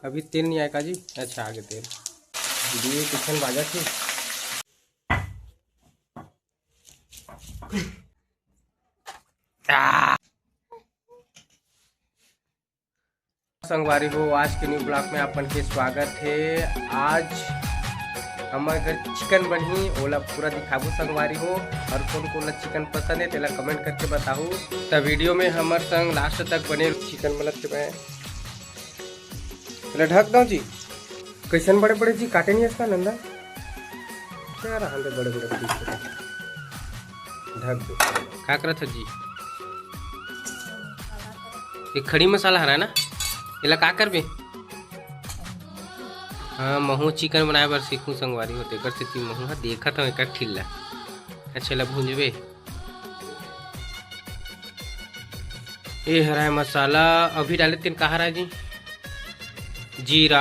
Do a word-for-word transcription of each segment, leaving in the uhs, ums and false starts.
अभी तेल नहीं आए का जी? अच्छा, आगे तेल। ये किचन बाजा थी। आ! संगवारी हो, आज के न्यू ब्लॉग में अपन के स्वागत है। आज हमर घर चिकन बनही, ओला पूरा दिखाबो संगवारी हो। और कोन कोन ला चिकन पसंद है, तेला कमेंट करके बताहू। त वीडियो में हमर संग लास्ट तक बने। चिकन बनत के मैं तेला ढक दो जी। कैसन बड़े बड़े जी काटे नहीं इसका नंदा? क्या रहा दे बड़े बड़े पीस को? ढक दो। का करत हो जी? ये खड़ी मसाला हरा ना, एला का करबे? हाँ, महू चिकन बनाए बर सीखूं संगवारी हो, तेकर सेती महू ह देखत हूँ एकर ठिल्ला। अच्छा, ला भूंजबे। ए हराय मसाला अभी डाले तेन का हराय जी? जीरा।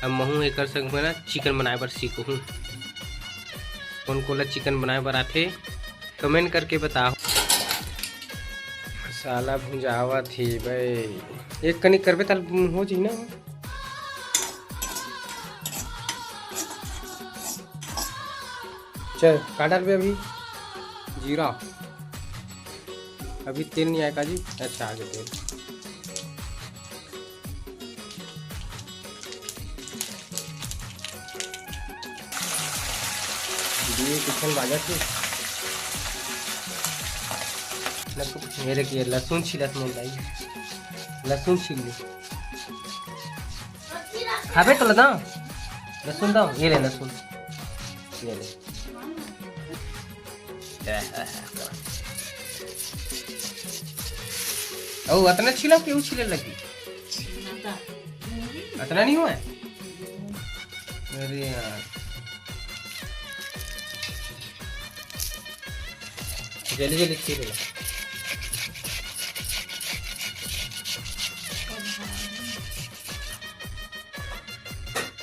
अब महू एकर संग में ना चिकन बनाए बर सीखहूँ। कोन कोन ला चिकन बनाए बर आथे, कमेंट करके बताओ। मसाला भुंजावत हे बे, एक कनी करबे तल हो जी ना। चल, का डालबे अभी? जीरा। अभी तेल नहीं आए का जी? अच्छा, आगे तेल। ये किचन बाजा थी। लहसुन, मेरे के लहसुन छिलत नहीं भाई, लहसुन छील ले। खाबे तो लदा लहसुन दो, ये ले लहसुन, ये ले। ओ, अतना छिला के उ छिले लगी। अतना नहीं हुआ है? अरे यार, जल्दी जल्दी छील ले।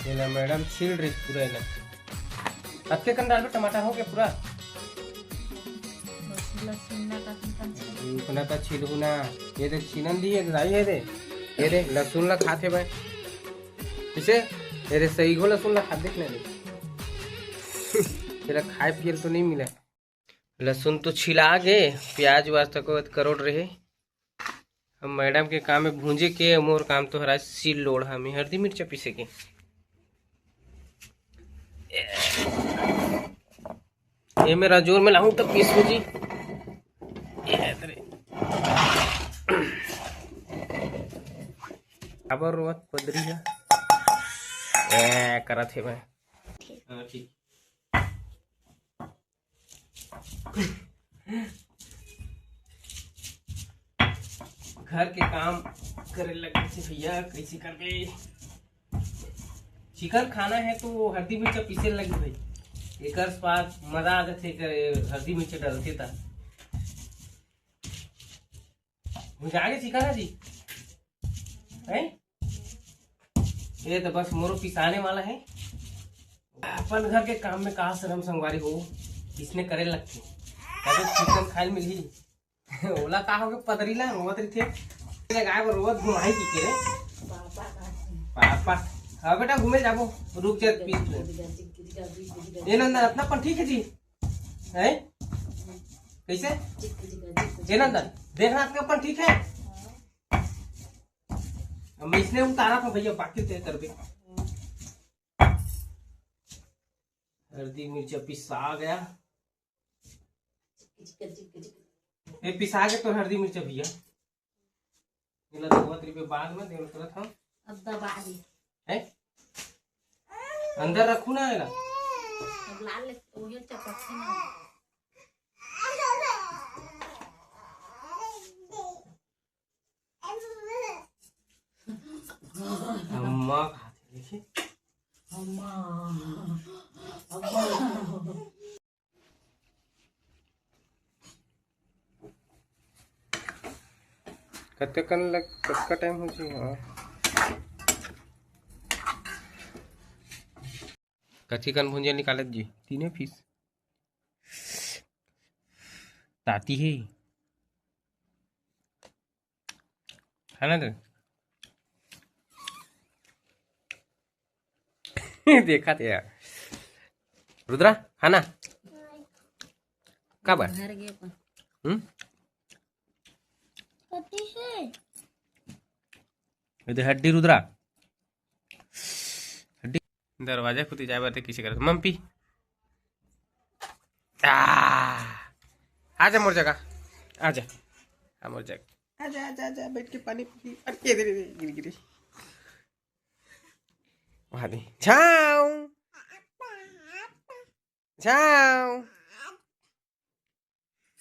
ये ना मैडम छील रही पूरा है ना। अतके कन डालबे टमाटर हो गया पूरा। लहसुन ला काटन काटन। इतना तो छीलहू ना। ये दे छीलन दी है दाई, ये दे, ये दे लहसुन ला खाथे भाई। किसे? ये दे सही घो लहसुन ला खा देख ले। तेरा खाए पिए तो नहीं मिला। लहसुन तो छिला गे, प्याज वाज तको करोड़ रहे। अब मैडम के काम है भूंजे के, मोर काम तो हरा सिल लोढ़ा में हल्दी मिर्चा पीसे के। ये मेरा जोर में लाऊं तो पीस हो जी। ये तेरे। अब रोवत पदरी है। ए, करत है मैं। हाँ, ठीक। घर के काम करे लगे से भैया, कैसे करबे? चिकन खाना है तो हल्दी मिर्चा पीसे लगी भाई, एकर स्वाद मजा आ जाथे, एकर हल्दी मिर्चा डालथे त। भुंजा के चिकन है जी, हैं? ये तो बस मोरो पिसाने वाला है। अपन घर के काम में का शरम संगवारी हो, इसने करे लगथे। कभी चिकन खाए मिलही। ओला का होगे पदरी ला रोवत रहिथे। गाय बर रोवत घुमाई की के रे। पापा। हाँ बेटा घूमे जाबो। रुक जा पीस में। ए नंदन अपना अपन ठीक है जी? हैं? कैसे? ए नंदन देखना अपने अपन ठीक है? अब मैं इसने उतारा था भैया, बाकी तय करबे। हल्दी मिर्चा पिसा गया। ए, पिसा के तो हल्दी मिर्चा भैया। एला धोवत रहिबे बाद में, देवल करत हम। अब दबा दे। हैं? अंदर रखू ना एला। अब लाल ले, ओहे चपक से ना। अम्मा खाते, देखिए। अम्मा, अम्मा। कतका कन लग, कतका टाइम हो जी? हाँ। कथी कन भुंजिया निकालत जी? तीने पीस। ताती हे। है ना दे? देखा थे यार। रुद्रा, खाना? का बा? घर गए अपन। हम्म? ये दे हड्डी रुद्रा। हड्डी। दरवाजा खुद ही जाए बर ते किसी करत। मम्पी। आ, आजा मोर जगह। आजा। आ मोर जगह। आजा, आजा, आजा, बैठ के पानी पी। अरे, ये दे, दे, दे, गिरी, गिरी। वहाँ दे। झाऊ। झाऊ।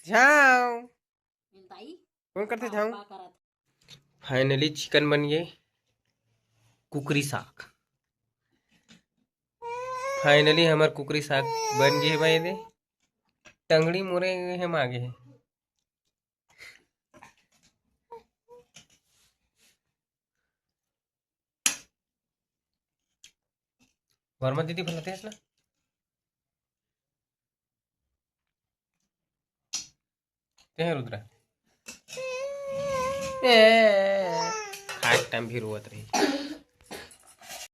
झाऊ। कौन करते झाऊ? Finally chicken बन गए। कुकरी साग। Finally हमर कुकरी साग बन गए भाई दे। टंगड़ी मोरे हम आगे है। वर्मा दीदी फैलाते हैं ना। ते हैं रुद्रा। ए, खाए टाइम भी रोवत रही।